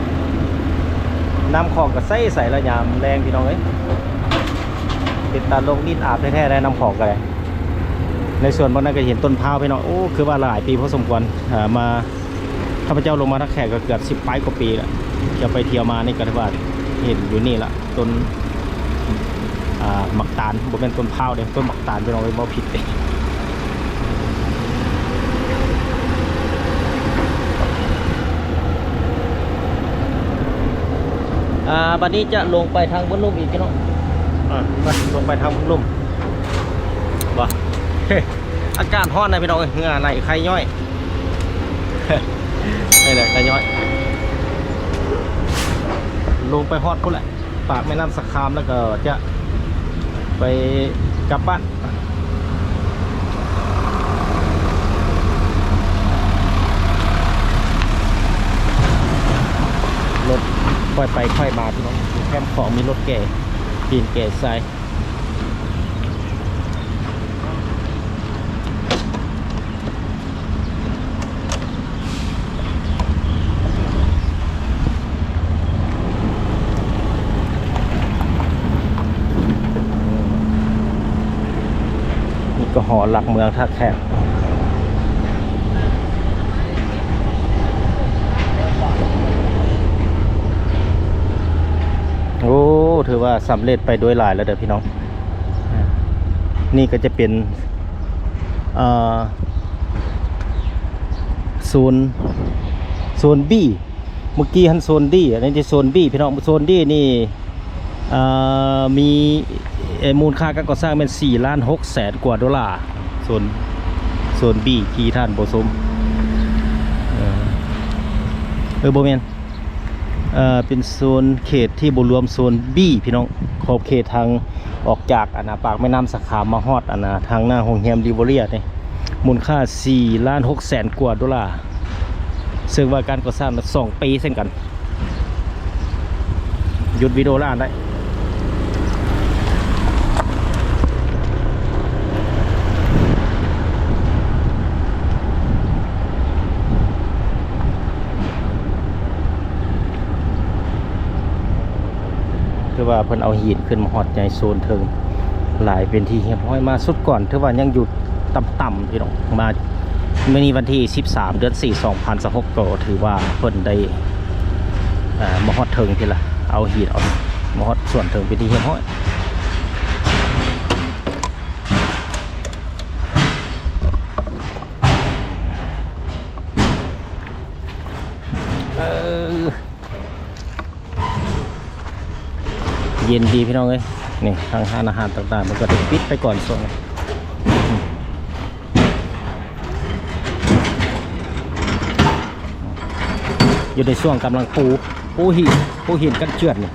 ນ້ຳຂອງກໍໃສໆ ລະຍາມແລງພີ່ນ້ອງເອີຍ. ເປັນຕາລົງຫຼິ້ນອາບແທ້ໆ ໄດ໋ ນ້ຳຂອງກໍໄດ້. ໃນສວນເບິ່ງນັ້ນກໍເຫັນຕົ້ນພ້າວພີ່ນ້ອງ. ໂອ້ ຄືວ່າຫຼາຍປີພໍສົມຄວນ ເອີ ມາ ຂ້າພະເຈົ້າລົງມາທ່າແຂກກໍເກືອບສິບປາຍກວ່າປີແລ້ວ. ທ່ຽວໄປທ່ຽວມານີ້ກໍຖືວ່າເຫັນຢູ່ນີ້ລະ ຕົ້ນ ອ່າ ໝາກຕານ ບໍ່ແມ່ນຕົ້ນພ້າວເດ້ ຕົ້ນໝາກຕານ ພີ່ນ້ອງເອີຍ ເວົ້າຜິດເດ້. ໄ ອ່າ ບັດນີ້ຈະລົງໄປທາງບຶງລຸ່ມອີກພີ່ນ້ອງ. ອ່າ ມາ ລົງໄປທາງບຶງລຸ່ມ. ວ່າ ອາກາດຮ້ອນນະພີ່ນ້ອງເອີຍ, ເຫື່ອໄຫຼໄຄຍ້ອຍ ນີ້ແຫຼະໄຄຍ້ອຍ. ລົງໄປຮອດພຸ້ນແຫຼະ ປາກແມ່ນ້ຳສະຄາມ ແລ້ວກໍຈະໄປກັບບ້ານ. ລົດຄ່ອຍໄປຄ່ອຍມາພີ່ນ້ອງ, ຢູ່ແຄມຂອງມີລົດແກ່ຫີນແກ່ຊາຍ. ນີ້ກໍຫໍຫຼັກເມືອງທ່າແຂກ. ໂອ້ ຖືວ່າສຳເລັດໄປໂດຍຫຼາຍແລ້ວເດີພີ່ນ້ອງ. ນີ້ກໍຈະເປັນ ເອີ ໂຊນ ໂຊນ B ເມື່ອກີ້ຫັ້ນໂຊນ D ອັນນີ້ທີ່ໂຊນ B ພີ່ນ້ອງ. ໂຊນ D ນີ້ ເອີ ມີ ເອີ ມູນຄ່າການກໍ່ສ້າງແມ່ນສີ່ລ້ານຫົກແສນກວ່າໂດລາ. ໂຊນ ໂຊນ B ທີ່ທ່ານຜູ້ຊົມ ເອີ ເອີ ບໍ່ແມ່ນ ເອີ ເປັນໂຊນເຂດທີ່ບໍ່ລວມໂຊນ B ພີ່ນ້ອງ. ຂອບເຂດທາງອອກຈາກ ອັນນາ ປາກແມ່ນ້ຳສະຂາມມາຮອດ ອັນນາ ທາງໜ້າໂຮງແຮມ Riviera ນີ້ ມູນຄ່າສີ່ລ້ານຫົກແສນກວ່າໂດລາ, ເຊິ່ງວ່າການກໍ່ສ້າງນັ້ນສອງປີເຊັ່ນກັນ. ຢຸດວິດີໂອລະອັນໄດ້. ຖືວ່າເພິ່ນເອົາຫີນຂຶ້ນມາຮອດໃນໂຊນເທິງຫຼາຍເປັນທີ່ຮຽບຮ້ອຍ. ມາສຸດກ່ອນຖືວ່າຍັງຢູ່ຕ່ຳໆ ພີ່ນ້ອງ. ມາມື້ນີ້ວັນທີສິບສາມ ເດືອນສີ່ ສອງພັນຊາວຫົກ ກໍຖືວ່າເພິ່ນໄດ້ ເອີ ມາຮອດເທິງພີ້ລະ, ເອົາຫີນເອົາມາຮອດສ່ວນເທິງເປັນທີ່ຮຽບຮ້ອຍ. ເອີ ເຢັນດີພີ່ນ້ອງເອີຍ. ນີ້ທາງຮ້ານອາຫານຕ່າງໆ ມັນກໍໄດ້ປິດໄປກ່ອນຊ່ວງນີ້, ຢູ່ໃນຊ່ວງກຳລັງປູ ປູຫີນ ປູຫີນກັນເຈື່ອນນີ້.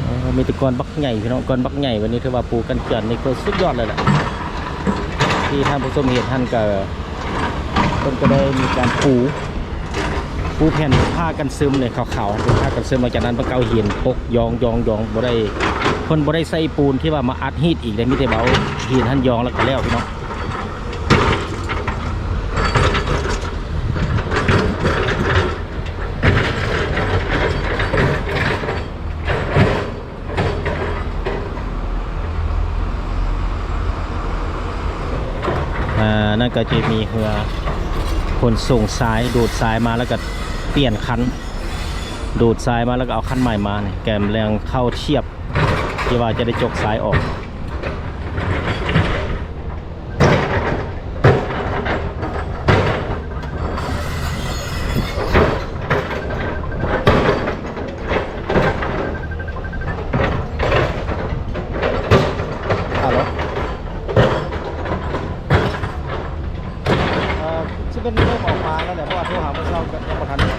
ເອີ ມີແຕ່ກ້ອນບັກໃຫຍ່ພີ່ນ້ອງ, ກ້ອນບັກໃຫຍ່. ວັນນີ້ຖືວ່າປູກັນເຈື່ອນນີ້ກໍສຸດຍອດເລີຍແຫຼະ ທີ່ທ່ານຜູ້ຊົມເຫັນຫັ້ນ. ກໍ ເພິ່ນກໍໄດ້ມີການປູ ປູແຜ່ນຜ້າກັນຊຶມນີ້ຂາວໆ ເປັນຜ້າກັນຊຶມ. ຫຼັງຈາກນັ້ນເພິ່ນກໍເອົາຫີນປົກ ຢອງໆໆ ບໍ່ໄດ້ ເພິ່ນບໍ່ໄດ້ໃສ່ປູນທີ່ວ່າມາອັດຮີດອີກເດ້, ມີແຕ່ເອົາຫີນຫັ້ນຢອງແລ້ວກໍແລ້ວພີ່ນ້ອງ. ອ່າ ນັ້ນກໍຈະມີເຮືອຂົນສົ່ງຊາຍ ດູດຊາຍມາແລ້ວກໍປ່ຽນຄັນ ດູດຊາຍມາແລ້ວກໍເອົາຄັນໃໝ່ມານີ້ ກຳລັງເຂົ້າທຽບ ທີ່ວ່າຈະໄດ້ຈົກຊາຍອອກ. ຮາໂຫຼ ເອີ ຊິເປັນເລີ່ມອອກມາແລ້ວແຫຼະ ເພາະວ່າໂທຫາມື້ເຊົ້າກໍຍັງບໍ່ທັນ. ຍັງ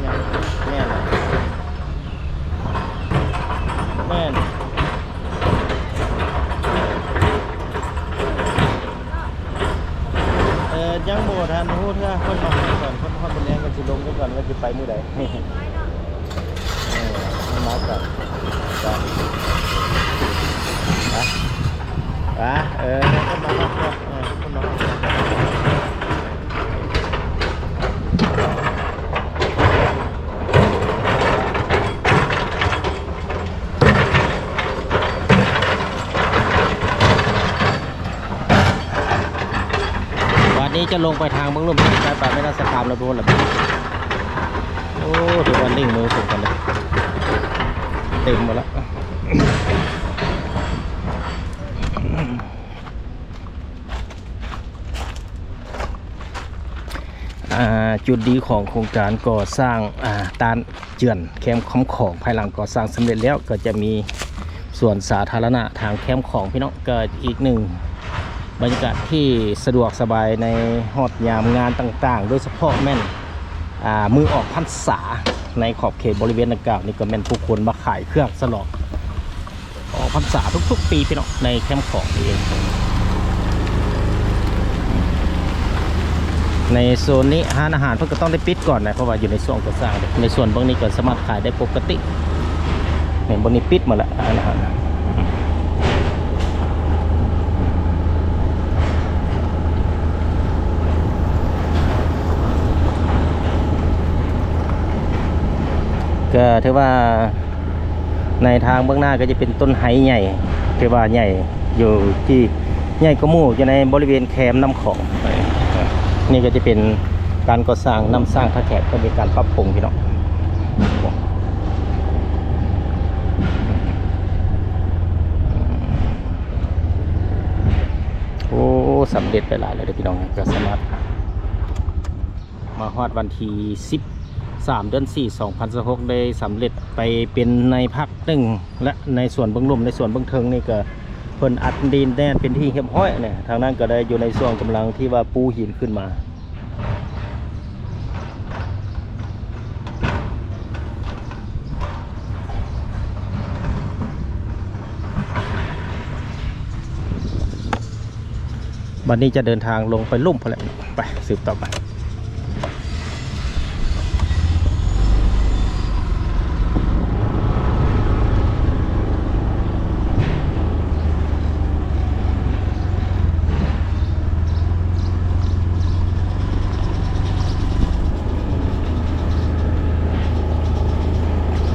ຍັງ ແມ່ນແຫຼະ ແມ່ນ ເອີ ຍັງບໍ່ທັນຮູ້ເທື່ອ ເພິ່ນມາຮອດກ່ອນ ເພິ່ນຮອດມື້ແລງ ເພິ່ນຊິລົງໄປກ່ອນວ່າຊິໄປມື້ໃດ. ເອີ ເພິ່ນມາກ່ອນ ໄປ ໄປ ເອີ ເພິ່ນມາຮອດກ່ອນ ເອີ ເພິ່ນມາຮອດກ່ອນ. ບາດນີ້ຈະລົງໄປທາງເມືອງລຸ່ມ ໄປປາກແມ່ນ້ຳສະຄາມແລ້ວພຸ້ນລະ. ໂອ້ ຖືວ່າເລັ່ງມືສົມກັນເລີຍ ເຕັມໝົດລະ. ອ່າ ຈຸດດີຂອງໂຄງການກໍ່ສ້າງ ອ່າ ຕ້ານເຈື່ອນແຄມຄຳຂອງ ພາຍຫຼັງກໍ່ສ້າງສຳເລັດແລ້ວ ກໍຈະມີສວນສາທາລະນະທາງແຄມຂອງ ພີ່ນ້ອງ. ກໍອີກໜຶ່ງບັນຍາກາດທີ່ສະດວກສະບາຍໃນຮອດຍາມງານຕ່າງໆ ໂດຍສະເພາະແມ່ນ ອ່າ ມື້ອອກພັນສາ ໃນຂອບເຂດບໍລິເວນດັ່ງກ່າວນີ້ ກໍແມ່ນຜູ້ຄົນມາຂາຍເຄື່ອງສະຫຼອງ ອອກພັນສາທຸກໆປີ ພີ່ນ້ອງ ໃນແຄມຂອງນີ້ເອງ. ໃນໂຊນນີ້ຮ້ານອາຫານເພິ່ນກໍຕ້ອງໄດ້ປິດກ່ອນນະ ເພາະວ່າຢູ່ໃນຊ່ວງກໍ່ສ້າງເດ້. ໃນສ່ວນເບື້ອງນີ້ກໍສາມາດຂາຍໄດ້ປົກກະຕິ ແມ່ນ ເບື້ອງນີ້ປິດໝົດລະ ຮ້ານອາຫານນະ. ກໍຖືວ່າ ໃນທາງເບື້ອງໜ້າກໍຈະເປັນຕົ້ນໄຮໃຫຍ່ ຖືວ່າໃຫຍ່ຢູ່ທີ່ ໃຫຍ່ກວ່າໝູ່ຢູ່ໃນບໍລິເວນແຄມນ້ຳຂອງ. ນີ້ກໍຈະເປັນການກໍ່ສ້າງ ນ້ຳສ້າງທ່າແຂກ ເພິ່ນມີການປັບປຸງ ພີ່ນ້ອງ. ໂອ້ ສຳເລັດໄປຫຼາຍແລ້ວເດີ ພີ່ນ້ອງ. ກໍສາມາດ ມາຮອດວັນທີສິບສາມ ເດືອນສີ່ ສອງພັນຊາວຫົກ ໄດ້ສຳເລັດໄປເປັນໃນພາກໜຶ່ງ ແລະ ໃນສ່ວນເບື້ອງລຸ່ມ ໃນສ່ວນເບື້ອງເທິງນີ້ກໍເພິ່ນອັດດິນແໜ້ນເປັນທີ່ຮຽບຮ້ອຍນະ. ທາງນັ້ນກໍໄດ້ຢູ່ໃນຊ່ວງກຳລັງທີ່ວ່າປູຫີນຂຶ້ນມາ. ບັດນີ້ຈະເດີນທາງລົງໄປລຸ່ມພຸ້ນແຫຼະ ໄປສືບຕໍ່ໄປ.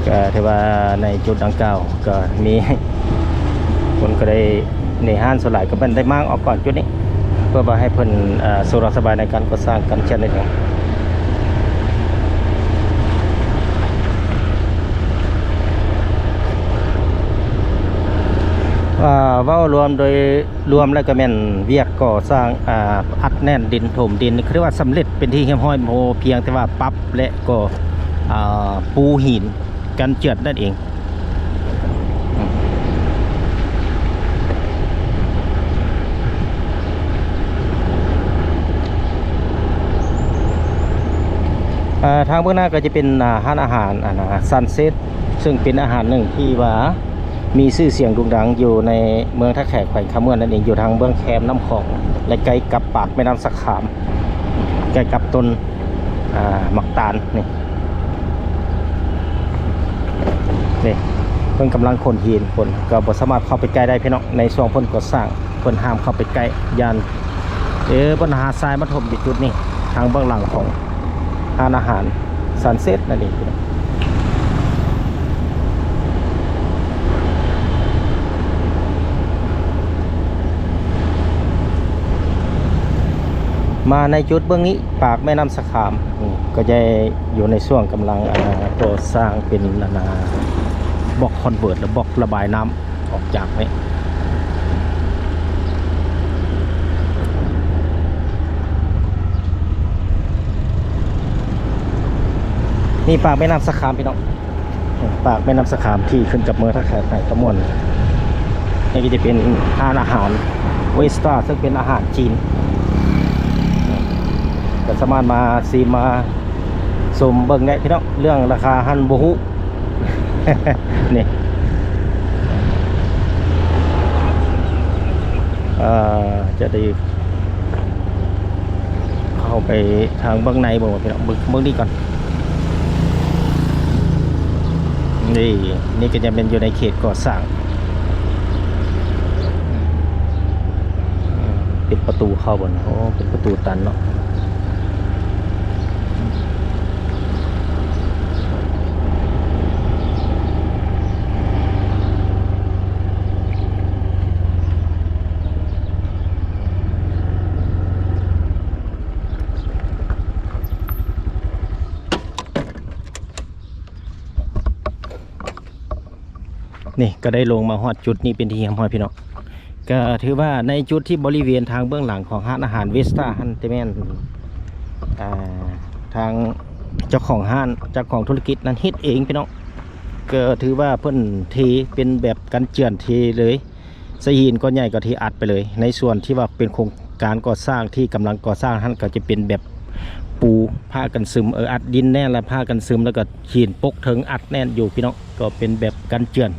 ກໍຖືວ່າໃນຈຸດດັ່ງກ່າວກໍມີຄົນກໍໄດ້ ໃນຮ້ານສ່ວນຫຼາຍກໍແມ່ນໄດ້ມ້າງອອກກ່ອນຈຸດນີ້ ເພື່ອວ່າໃຫ້ເພິ່ນ ເອີ ສະດວກສະບາຍໃນການກໍ່ສ້າງການເຂື່ອນນັ້ນເອງ. ເອີ ເວົ້າລວມໂດຍ ລວມແລ້ວກໍແມ່ນວຽກກໍ່ສ້າງ ອ່າ ອັດແໜ້ນດິນ ຖົມດິນ ຄືວ່າສຳເລັດເປັນທີ່ຮຽບຮ້ອຍ ໂມ ພຽງແຕ່ວ່າປັບ ແລະ ກໍ ອ່າ ປູຫີນກັນເຈື່ອນນັ້ນເອງ. ອ່າ ທາງເບື້ອງໜ້າກໍຈະເປັນ ອ່າ ຮ້ານອາຫານ ອັນນ່າ ຊັນເຊັດ ເຊິ່ງເປັນອາຫານໜຶ່ງທີ່ວ່າ ມີຊື່ສຽງໂດ່ງດັງຢູ່ໃນເມືອງທ່າແຂກ ແຂວງຄຳມ່ວນນັ້ນເອງ ຢູ່ທາງເບື້ອງແຄມນ້ຳຂອງ ແລະ ໃກ້ກັບປາກແມ່ນ້ຳສະຂາມ ໃກ້ກັບຕົ້ນ ອ່າ ໝາກຕານນີ້ ນີ້ ເພິ່ນກຳລັງຂົນຫີນ ຄົນກໍບໍ່ສາມາດເຂົ້າໄປໃກ້ໄດ້ພີ່ນ້ອງ ໃນຊ່ວງເພິ່ນກໍ່ສ້າງ ເພິ່ນຫ້າມເຂົ້າໄປໃກ້ ຢ້ານ ເອີ ບັນຫາຊາຍມາຖົມຢູ່ຈຸດນີ້ ທາງເບື້ອງຫຼັງຂອງຮ້ານອາຫານຊັນເຊັດນັ້ນເອງ. ມາໃນຈຸດເບື້ອງນີ້ ປາກແມ່ນ້ຳສະຂາມ ນີ້ ກໍຈະຢູ່ໃນຊ່ວງກຳລັງ ອ່າ ກໍ່ສ້າງເປັນ ອັນນ່າ ບລັອກຄອນເວີດ ຫຼື ບລັອກລະບາຍນ້ຳ ອອກຈາກນີ້ ນີ້ປາກແມ່ນ້ຳສະຂາມ ພີ່ນ້ອງ ປາກແມ່ນ້ຳສະຂາມທີ່ຂຶ້ນກັບເມືອງທ່າແຂກ ແຂວງຄຳມ່ວນ. ນີ້ກໍຈະເປັນຮ້ານອາຫານເວສຕາ ເຊິ່ງເປັນອາຫານຈີນ ກໍສາມາດມາຊີມມາຊົມເບິ່ງໄດ້ ພີ່ນ້ອງ. ເລື່ອງລາຄາຫັ້ນບໍ່ຮູ້ ນີ້ ເອີ ຈະໄດ້ເຂົ້າໄປທາງເບື້ອງໃນເບິ່ງວ່າ ພີ່ນ້ອງ ເບິ່ງ ເບິ່ງນີ້ກ່ອນ. ນີ້ ນີ້ກໍຈະແມ່ນຢູ່ໃນເຂດກໍ່ສ້າງ ເປັນປະຕູເຂົ້າບໍ່ນະ? ໂອ້ ເປັນປະຕູຕັນເນາະ. ນີ້ກໍໄດ້ລົງມາຮອດຈຸດນີ້ເປັນທີ່ຮຽບຮ້ອຍ ພີ່ນ້ອງ. ກໍຖືວ່າໃນຈຸດທີ່ບໍລິເວນທາງເບື້ອງຫຼັງຂອງຮ້ານອາຫານເວສຕາຫັ້ນ ຈະແມ່ນ ອ່າ ທາງເຈົ້າຂອງຮ້ານ ເຈົ້າຂອງທຸລະກິດນັ້ນເຮັດເອງພີ່ນ້ອງ. ກໍຖືວ່າເພິ່ນເທເປັນແບບກັນເຈື່ອນເທເລີຍ ໃສ່ຫີນກ້ອນໃຫຍ່ກໍເທອັດໄປເລີຍ. ໃນສ່ວນທີ່ວ່າເປັນໂຄງການກໍ່ສ້າງທີ່ກຳລັງກໍ່ສ້າງຫັ້ນ ກໍຈະເປັນແບບປູຜ້າກັນຊຶມ ເອີ ອັດດິນແໜ້ນ ແລະ ຜ້າກັນຊຶມ ແລ້ວກໍຫີນປົກເທິງອັດແໜ້ນຢູ່ພີ່ນ້ອງ ກໍເປັນແບບກັນເຈື່ອນ.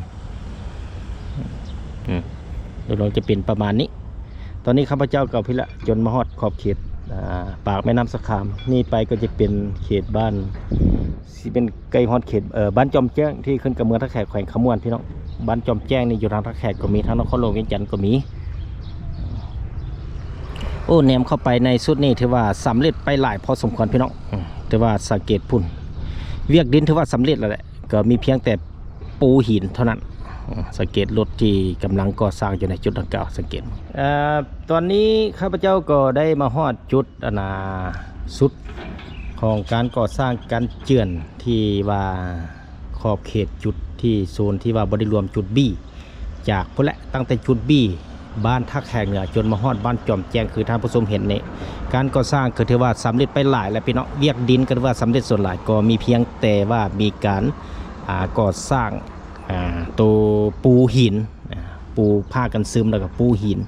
ອືມ ໂດຍລວມຈະເປັນປະມານນີ້. ຕອນນີ້ຂ້າພະເຈົ້າກໍພີ້ລະ ຈົນມາຮອດຂອບເຂດ ອ່າ ປາກແມ່ນ້ຳສະຂາມນີ້ໄປ ກໍຈະເປັນເຂດບ້ານ ຊິເປັນໃກ້ຮອດເຂດ ເອີ ບ້ານຈອມແຈ້ງ ທີ່ຂຶ້ນກັບເມືອງທ່າແຂກ ແຂວງຄຳມ່ວນ ພີ່ນ້ອງ. ບ້ານຈອມແຈ້ງນີ້ຢູ່ທາງທ່າແຂກກໍມີ ທາງນະຄອນຫຼວງວຽງຈັນກໍມີ. ໂອ້ ແນມເຂົ້າໄປໃນຊຸດນີ້ ຖືວ່າສຳເລັດໄປຫຼາຍພໍສົມຄວນ ພີ່ນ້ອງ. ອືມ ຖືວ່າສັງເກດພຸ້ນ ວຽກດິນຖືວ່າສຳເລັດແລ້ວແຫຼະ ກໍມີພຽງແຕ່ປູຫີນເທົ່ານັ້ນ. ອືມ ສັງເກດລົດທີ່ກຳລັງກໍ່ສ້າງຢູ່ໃນຈຸດດັ່ງກ່າວ ສັງເກດ. ເອີ ຕອນນີ້ຂ້າພະເຈົ້າກໍໄດ້ມາຮອດຈຸດ ອັນນ່າ ສຸດຂອງການກໍ່ສ້າງກັນເຈື່ອນ ທີ່ວ່າຂອບເຂດຈຸດທີ່ໂຊນທີ່ວ່າບໍ່ໄດ້ລວມຈຸດບີ ຈາກພຸ້ນແຫຼະ ຕັ້ງແຕ່ຈຸດບີ ບ້ານທ່າແຂກເໜືອ ຈົນມາຮອດບ້ານຈອມແຈ້ງ ຄືທ່ານຜູ້ຊົມເຫັນນີ້. ການກໍ່ສ້າງກໍຖືວ່າສຳເລັດໄປຫຼາຍແລ້ວພີ່ນ້ອງ. ວຽກດິນກໍຖືວ່າສຳເລັດສ່ວນຫຼາຍ ກໍມີພຽງແຕ່ວ່າມີການ ອ່າ ກໍ່ສ້າງ ອ່າ ໂຕປູຫີນ ອ່າ ປູຜ້າກັນຊຶມ ແລ້ວກໍປູຫີນ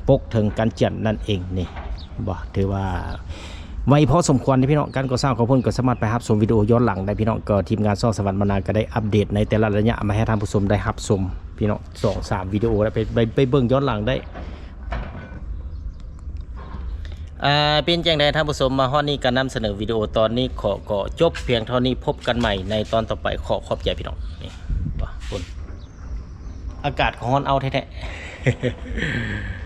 ປົກເທິງກັນເຈື່ອນນັ້ນເອງ. ນີ້ ບໍ່ ຖືວ່າໄວພໍສົມຄວນເດ້ພີ່ນ້ອງ. ການກໍ່ສ້າງຂອງເພິ່ນກໍສາມາດໄປຮັບຊົມວິດີໂອຍ້ອນຫຼັງໄດ້ພີ່ນ້ອງ. ກໍທີມງານຊ່ອງສະຫວັນບັນນາກໍໄດ້ອັບເດດໃນແຕ່ລະໄລຍະມາໃຫ້ທ່ານຜູ້ຊົມໄດ້ຮັບຊົມ ພີ່ນ້ອງ ສອງສາມວິດີໂອ ແລ້ວໄປ ໄປ ໄປເບິ່ງຍ້ອນຫຼັງໄດ້. ອ່າ ເປັນຈັ່ງໃດທ່ານຜູ້ຊົມ ມາຮອດນີ້ການນຳສະເໜີວິດີໂອຕອນນີ້ຂໍກໍຈົບພຽງເທົ່ານີ້. ພົບກັນໃໝ່ໃນຕອນຕໍ່ໄປ. ຂໍຂອບໃຈພີ່ນ້ອງ. ນີ້ ອາກາດກໍຮ້ອນເອົ້າແທ້ໆ.